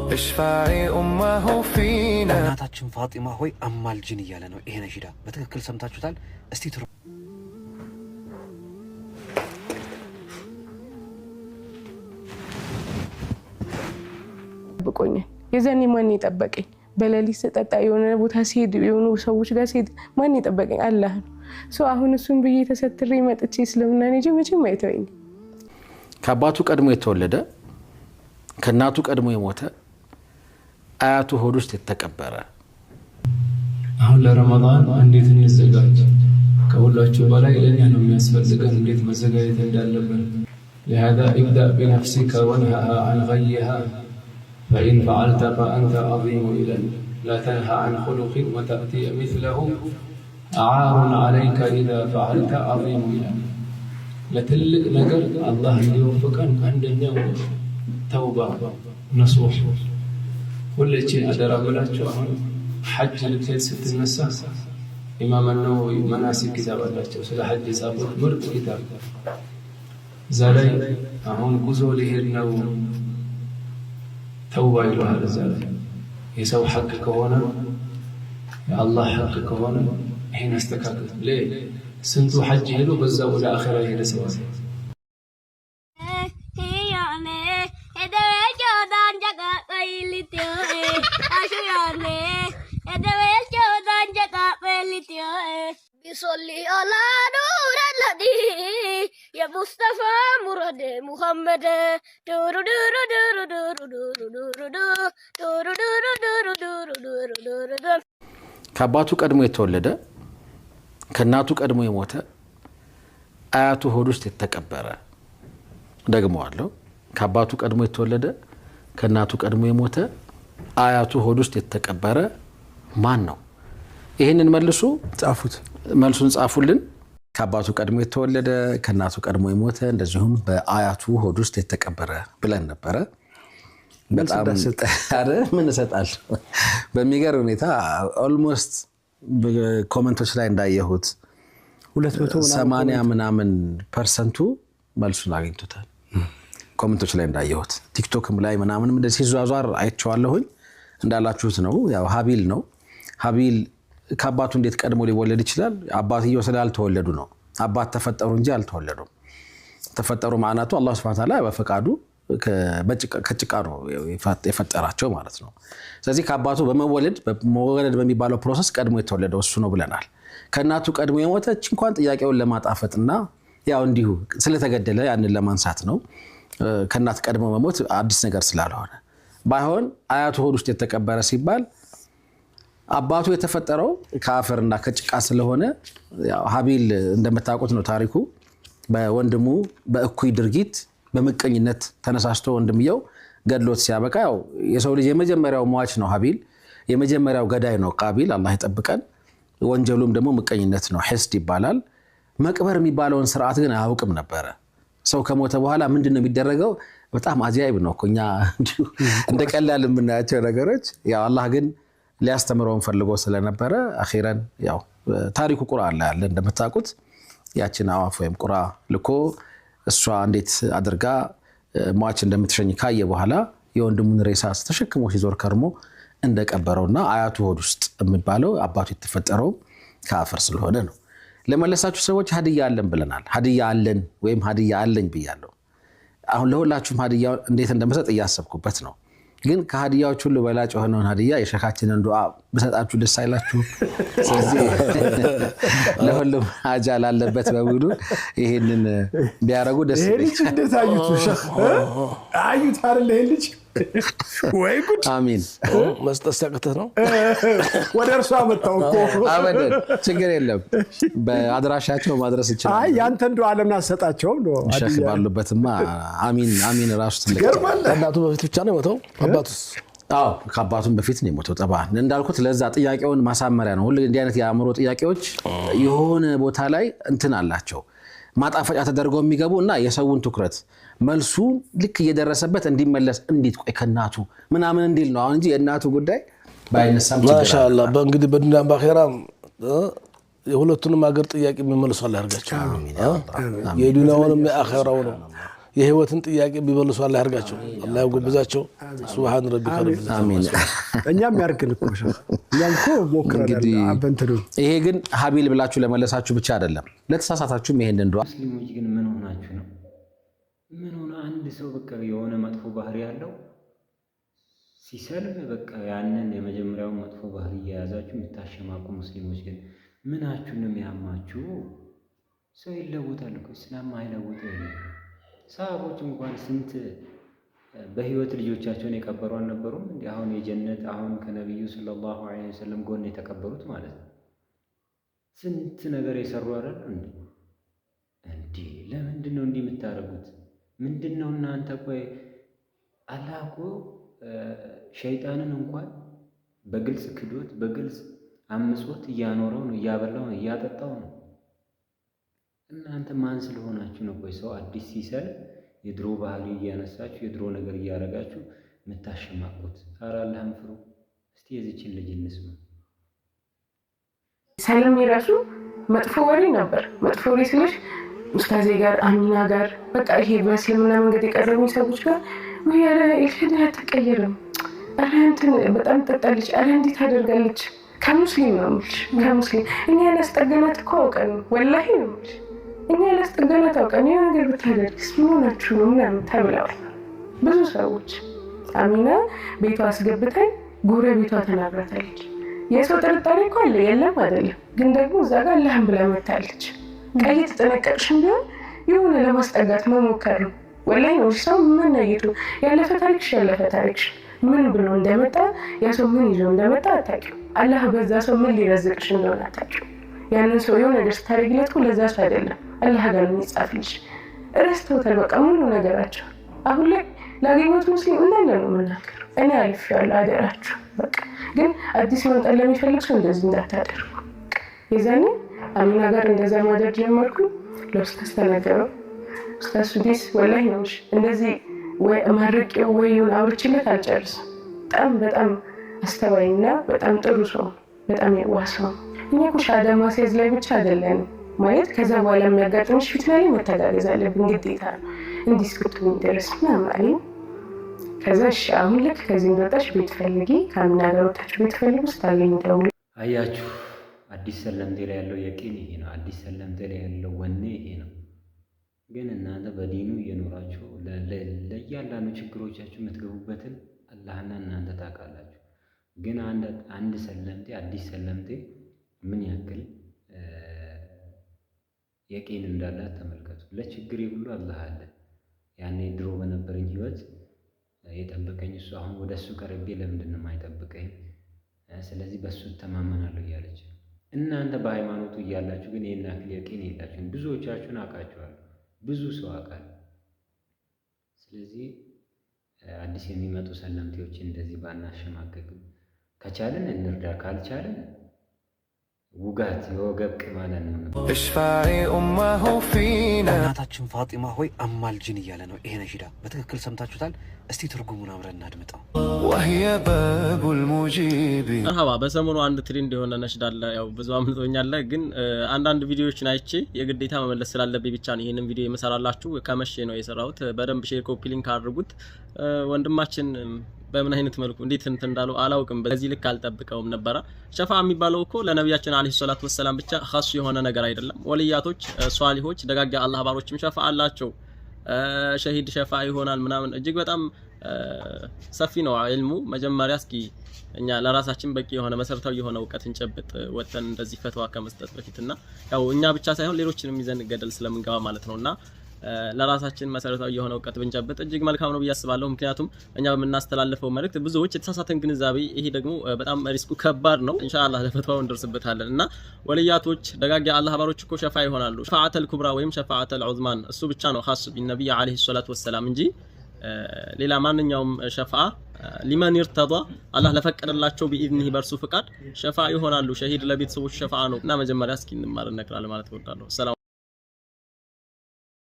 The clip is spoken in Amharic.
اشفعي أمه فينا። እናታችን ፋጢማ ሆይ አማልጅን እያለ ነው። ይሄ ነሺዳ በትክክል ሰምታችሁታል። እስቲ ትሩ ጠብቆኛል። የዛኔ ማን የጠበቀኝ? በሌሊት ስጠጣ የሆነ ቦታ ሲሄድ የሆኑ ሰዎች ጋር ሲሄድ ማን የጠበቀኝ? አላህ ነው። አሁን እሱን ብዬ ተሰትሬ መጥቼ እስልምናን ይዤ መቼም አይተወኝም። ከአባቱ ቀድሞ የተወለደ፣ ከእናቱ ቀድሞ የሞተ፣ አያቱ ሆድ ውስጥ የተቀበረ። አሁን ለረመዳን እንዴት እንዘጋጅ? ከሁላችሁ በላይ ለእኛ ነው የሚያስፈልገን እንዴት መዘጋጀት እንዳለብን። لهذا ابدأ بنفسك وانهها عن غيها فإن فعلت فأنت عظيم إذا لا تنهى عن خلق وتأتي مثله عار عليك إذا فعلت عظيم إذا። ለትልቅ ነገር አላህ እንዲወፍቀን አንደኛው ተውባ ነሱሕ። ሁለችን አደራ ብላችሁ አሁን ሐጅ ልትሄድ ስትነሳ ኢማም ነወዊ መናሲክ ኪታብ አላቸው፣ ስለ ሐጅ የጻፉት ምርጥ ኪታብ። እዛ ላይ አሁን ጉዞ ሊሄድ ነው ተውባ ይለሃል። እዛ ላይ የሰው ሐቅ ከሆነ፣ የአላህ ሐቅ ከሆነ ይሄን አስተካክል። ስንቱ ሐጅ ሄዶ በዛ ወደ አኼራ የሄደ ሰው አለ። صلي على نور الذي يا مصطفى مراد محمد دورو دورو دورو دورو دورو دورو دورو دورو دورو دورو دورو دورو። ከአባቱ ቀድሞ የተወለደ፣ ከእናቱ ቀድሞ የሞተ፣ አያቱ ሆድ ውስጥ የተቀበረ። ደግመዋለሁ። ከአባቱ ቀድሞ የተወለደ፣ ከእናቱ ቀድሞ የሞተ፣ አያቱ ሆድ ውስጥ የተቀበረ ማን ነው? ይህንን መልሱ። ጻፉት፣ መልሱን ጻፉልን። ከአባቱ ቀድሞ የተወለደ፣ ከእናቱ ቀድሞ የሞተ፣ እንደዚሁም በአያቱ ሆድ ውስጥ የተቀበረ ብለን ነበረ። በጣም ኧረ ምን እሰጣለሁ። በሚገርም ሁኔታ almost comment ኦች ላይ እንዳየሁት 200 ምናምን 80 ምናምን percent ኡ መልሱን አግኝቶታል። Comment ኦች ላይ እንዳየሁት ቲክቶክም ላይ ምናምንም እንደዚህ ሲዟዟር አይቼዋለሁኝ። እንዳላችሁት ነው። ያው ሀቢል ነው። ሀቢል ከአባቱ እንዴት ቀድሞ ሊወለድ ይችላል? አባትየው ስላልተወለዱ ነው። አባት ተፈጠሩ እንጂ አልተወለዱም። ተፈጠሩ ማዕናቱ አላህ ሱብሓነሁ ወተዓላ በፈቃዱ ከጭቃ ነው የፈጠራቸው ማለት ነው። ስለዚህ ከአባቱ በመወለድ መወለድ በሚባለው process ቀድሞ የተወለደው እሱ ነው ብለናል። ከእናቱ ቀድሞ የሞተች እንኳን ጥያቄውን ለማጣፈጥና ያው እንዲሁ ስለተገደለ ያንን ለማንሳት ነው። ከእናት ቀድሞ መሞት አዲስ ነገር ስላልሆነ ባይሆን አያቱ ሆድ ውስጥ የተቀበረ ሲባል አባቱ የተፈጠረው ከአፈርና ከጭቃ ስለሆነ ያው ሀቢል እንደምታውቁት ነው ታሪኩ። በወንድሙ በእኩይ ድርጊት በምቀኝነት ተነሳስቶ ወንድምየው ገድሎት ሲያበቃ ያው የሰው ልጅ የመጀመሪያው ሟች ነው ሀቢል፣ የመጀመሪያው ገዳይ ነው ቃቢል። አላህ ይጠብቀን። ወንጀሉም ደግሞ ምቀኝነት ነው፣ ሕስድ ይባላል። መቅበር የሚባለውን ስርዓት ግን አያውቅም ነበረ። ሰው ከሞተ በኋላ ምንድን ነው የሚደረገው? በጣም አጃይብ ነው እኮ እኛ እንዲሁ እንደ ቀላል የምናያቸው ነገሮች። ያው አላህ ግን ሊያስተምረውን ፈልጎ ስለነበረ አኺረን ያው ታሪኩ ቁርአን ላይ አለ እንደምታውቁት። ያችን አዋፍ ወይም ቁራ ልኮ እሷ እንዴት አድርጋ ሟች እንደምትሸኝ ካየ በኋላ የወንድሙን ሬሳ ተሸክሞ ሲዞር ከርሞ እንደቀበረውና አያቱ ሆድ ውስጥ የሚባለው አባቱ የተፈጠረው ከአፈር ስለሆነ ነው። ለመለሳችሁ ሰዎች ሀድያ አለን ብለናል። ሀድያ አለን ወይም ሀድያ አለኝ ብያለሁ። አሁን ለሁላችሁም ሀድያ እንዴት እንደምሰጥ እያሰብኩበት ነው። ግን ከሀዲያዎች ሁሉ በላጭ የሆነውን ሀዲያ የሸካችንን ዱዓ ብሰጣችሁ ደስ አይላችሁ? ስለዚህ ለሁሉም ሀጃ ላለበት በሙሉ ይሄንን ቢያደርጉ ደስ ይሄ ልጅ እንዴት አዩት? ሸህ አዩት አይደል? ይሄ ልጅ ወይ ጉድ! አሚን። መስጠት ሲያቅትህ ነው። ወደ እርሷ መጣው እኮ። አበደን ችግር የለም። በአድራሻቸው ማድረስ አይ ይችላል። ያንተን ዱዓ ለምን አትሰጣቸውም? ነው ሸህ ባሉበትማ አሚን አሚን ራሱ ትልቅ ትገርማለህ። ከእናቱ በፊት ብቻ ነው የሞተው። አባቱስ? አዎ ከአባቱም በፊት ነው የሞተው። ጠባ እንዳልኩት ለዛ ጥያቄውን ማሳመሪያ ነው። ሁሉ እንዲህ አይነት የአእምሮ ጥያቄዎች የሆነ ቦታ ላይ እንትን አላቸው ማጣፈጫ ተደርገው የሚገቡ እና የሰውን ትኩረት መልሱ ልክ እየደረሰበት እንዲመለስ እንዴት ቆይ ከእናቱ ምናምን እንዲል ነው አሁን እንጂ የእናቱ ጉዳይ ባይነሳም ችግር አለ። ማሻአላህ በእንግዲህ በዱንያም በአኼራም የሁለቱንም ሀገር ጥያቄ የሚመልሱ አላህ ያድርጋቸው። የዱንያውንም የአኼራውንም የህይወትን ጥያቄ ቢመልሱ አላህ ያርጋቸው፣ አላህ ያጎብዛቸው። سبحان ربك رب العزة። አሚን። እኛም ያርግን እኮ ሸህ፣ እኛም እኮ ሞክረናል። እንግዲህ በእንትኑ ይሄ ግን ሀቢል ብላችሁ ለመለሳችሁ ብቻ አይደለም፣ ለተሳሳታችሁም ይሄንን ዱዓ ሙስሊሞች ግን ምን ሆናችሁ ነው? ምን ሆነ? አንድ ሰው በቃ የሆነ መጥፎ ባህሪ ያለው ሲሰልም በቃ ያንን የመጀመሪያውን መጥፎ ባህሪ እየያዛችሁ የምታሸማቁ ሙስሊሞች ግን ምናችሁ ነው የሚያማችሁ? ሰው ይለወጣል እኮ፣ እስላም አይለውጠው የለም። ሰሃቦች እንኳን ስንት በህይወት ልጆቻቸውን የቀበሩ አልነበሩም? እንዲ አሁን የጀነት አሁን ከነቢዩ صلى الله عليه وسلم ጎን የተቀበሩት ማለት ነው። ስንት ነገር የሰሩ አይደል እንዴ? እንዴ ለምንድን ነው እንዲህ የምታደርጉት? ምንድን ነው እናንተ? ቆይ አላህ እኮ ሸይጣንን እንኳን በግልጽ ክዶት በግልጽ አምጾት እያኖረው ነው፣ እያበላው ነው፣ እያጠጣው ነው። እናንተ ማን ስለሆናችሁ ነው? ቆይ ሰው አዲስ ሲሰል የድሮ ባህሪ እያነሳችሁ የድሮ ነገር እያደረጋችሁ የምታሸማቁት? ኧረ አላህን ፍሩ። እስቲ የዚችን ልጅ እንስማ። ሰለሜ ራሱ መጥፎ ወሬ ነበር። መጥፎ ወሬ ስልሽ ኡስታዜ ጋር፣ አሚና ጋር፣ በቃ ይሄ በእስልምና መንገድ የቀረቡኝ ሰዎች ጋር፣ ወይ ኧረ ኤልሻዳይ አትቀየርም፣ ኧረ እንትን በጣም ትጠጣለች፣ ኧረ እንዲህ ታደርጋለች። ከሙስሊም ነው የምልሽ፣ ከሙስሊም። እኛ ያላስጠገናት እኮ አውቀን ነው፣ ወላሂ ነው የምልሽ። እኛ ያላስጠገናት አውቀን የሆነ ነገር ብታደርግስ ምን ሆናችሁ ነው ምናምን ተብለዋል ብዙ ሰዎች። አሚና ቤቷ አስገብታኝ ጎረቤቷ ተናግራታለች። የሰው ጥርጣሬ እኮ አለ፣ የለም አይደለም። ግን ደግሞ እዛ ጋር አላህን ብላ መታለች። ቀይ ተጠነቀቅሽም ቢሆን የሆነ ለማስጠጋት መሞከር ነው። ወላሂ ነው፣ ሰው ምን ነይቱ፣ ያለፈ ታሪክሽ ያለፈ ታሪክሽ ምን ብሎ እንደመጣ፣ ያ ሰው ምን ይዞ እንደመጣ አታውቂም። አላህ በዛ ሰው ምን ሊረዝቅሽ እንደሆነ አታውቂም። ያንን ሰው የሆነ ነገር ስታደርጊለት እኮ ለዛ ሰው አይደለም፣ አላህ ጋር ነው የሚጻፍልሽ። ረስተውታል በቃ ሙሉ ነገራቸው። አሁን ላይ ላገኘሁት ሙስሊም እንዳለ ነው የምናገረው። እኔ አልፌዋለሁ፣ አደራችሁ። በቃ ግን አዲስ መምጣት ለሚፈልግ ሰው እንደዚህ እንዳታደርጉ። የዛኔ አሚና ጋር እንደዛ ማደር ጀመርኩ። ለኡስታዝ ተነገረው። ኡስታዝ ሱዲስ ወላሂ ነው እንደዚህ ወይ መርቄው ወይ ይሁን አውርቼለት አልጨርስም። በጣም በጣም አስተዋይና በጣም ጥሩ ሰው፣ በጣም የዋህ ሰው። እኛ እኮ ሻሃዳ ማስያዝ ላይ ብቻ አይደለንም፣ ማለት ከዛ በኋላ የሚያጋጥምሽ ፊትና ላይ መተጋገዝ አለብን፣ ግዴታ ነው። እንዲህ እስክትሆኝ ድረስ ምናምን አለኝ። ከዛ እሺ አሁን ልክ ከዚህ እንደወጣሽ ቤት ፈልጊ፣ ከአሚና ጋር ወጣችሁ ቤት ፈልጉ፣ ስታገኝ ደውል። አያችሁ፣ አዲስ ሰለምቴ ላይ ያለው የቂን ይሄ ነው። አዲስ ሰለምቴ ላይ ያለው ወኔ ይሄ ነው። ግን እናንተ በዲኑ እየኖራችሁ ለእያንዳንዱ ችግሮቻችሁ የምትገቡበትን አላህና እናንተ ታውቃላችሁ። ግን አንድ ሰለምቴ፣ አዲስ ሰለምቴ ምን ያክል የቂን እንዳላት ተመልከቱ። ለችግሬ ሁሉ አላህ አለ። ያኔ ድሮ በነበረኝ ህይወት የጠበቀኝ እሱ አሁን ወደ እሱ ቀርቤ ለምንድን ነው የማይጠብቀኝ? ስለዚህ በእሱ እተማመናለሁ እያለች፣ እናንተ በሃይማኖቱ እያላችሁ ግን ይህን ያክል የቂን የላችሁም። ብዙዎቻችሁን አውቃችኋለሁ። ብዙ ሰው አውቃለሁ። ስለዚህ አዲስ የሚመጡ ሰለምቴዎችን እንደዚህ ባናሸማቀቅም፣ ከቻልን እንርዳ፣ ካልቻልን ውጋት የወገብ ቅማለን ነው። اشفعي أمه فينا እናታችን ፋጢማ ሆይ አማልጅን እያለ ነው ይሄ ነሺዳ። በትክክል ሰምታችሁታል። እስቲ ትርጉሙን አብረን እናድምጠው። وهي باب المجيب መርሀባ፣ በሰሞኑ አንድ trend የሆነ ነሽዳ አለ። ያው ብዙ አምልጦኛል፣ ግን አንዳንድ ቪዲዮዎችን አይቼ የግዴታ መመለስ ስላለብኝ ብቻ ነው ይህንን ቪዲዮ የምሰራላችሁ። ከመቼ ነው የሰራሁት። በደንብ share፣ copy link አድርጉት። ወንድማችን በምን አይነት መልኩ እንዴት እንትን እንዳለው አላውቅም። በዚህ ልክ አልጠብቀውም ነበረ። ሸፋ የሚባለው እኮ ለነቢያችን عليه الصلاة والسلام ብቻ ኻስ የሆነ ነገር አይደለም። ወልያቶች፣ ሷሊሆች፣ ደጋግ አላህ ባሮችም ሸፋ አላቸው። ሸሂድ ሸፋ ይሆናል ምናምን፣ እጅግ በጣም ሰፊ ነው ዒልሙ። መጀመሪያ እስኪ እኛ ለራሳችን በቂ የሆነ መሰረታዊ የሆነ እውቀት እንጨብጥ ወጥተን እንደዚህ ፈትዋ ከመስጠት በፊትና ያው እኛ ብቻ ሳይሆን ሌሎችንም ይዘን ገደል ስለምንገባ ማለት ነውና ለራሳችን መሰረታዊ የሆነ እውቀት ብንጨብጥ እጅግ መልካም ነው ብዬ አስባለሁ። ምክንያቱም እኛ በምናስተላልፈው መልእክት ብዙዎች የተሳሳተን ግንዛቤ፣ ይሄ ደግሞ በጣም risk ኡ ከባድ ነው። ኢንሻአላህ ለፈትዋው እንደርስበታለን እና ወልያቶች፣ ደጋግ የአላህ ባሮች እኮ ሸፋ ይሆናሉ። شفاعة الكبرى ወይም شفاعة العظمى እሱ ብቻ ነው خاص بالنبي عليه الصلاة والسلام እንጂ ሌላ ማንኛውም ሸፋ لمن ارتضى፣ አላህ ለፈቀደላቸው بإذنه በእርሱ ፍቃድ ሸፋ ይሆናሉ። ሸሂድ ለቤተሰቦች ሸፋ ነው እና መጀመሪያ እስኪ እንማር እነግራለን ማለት እወዳለሁ። ሰላም።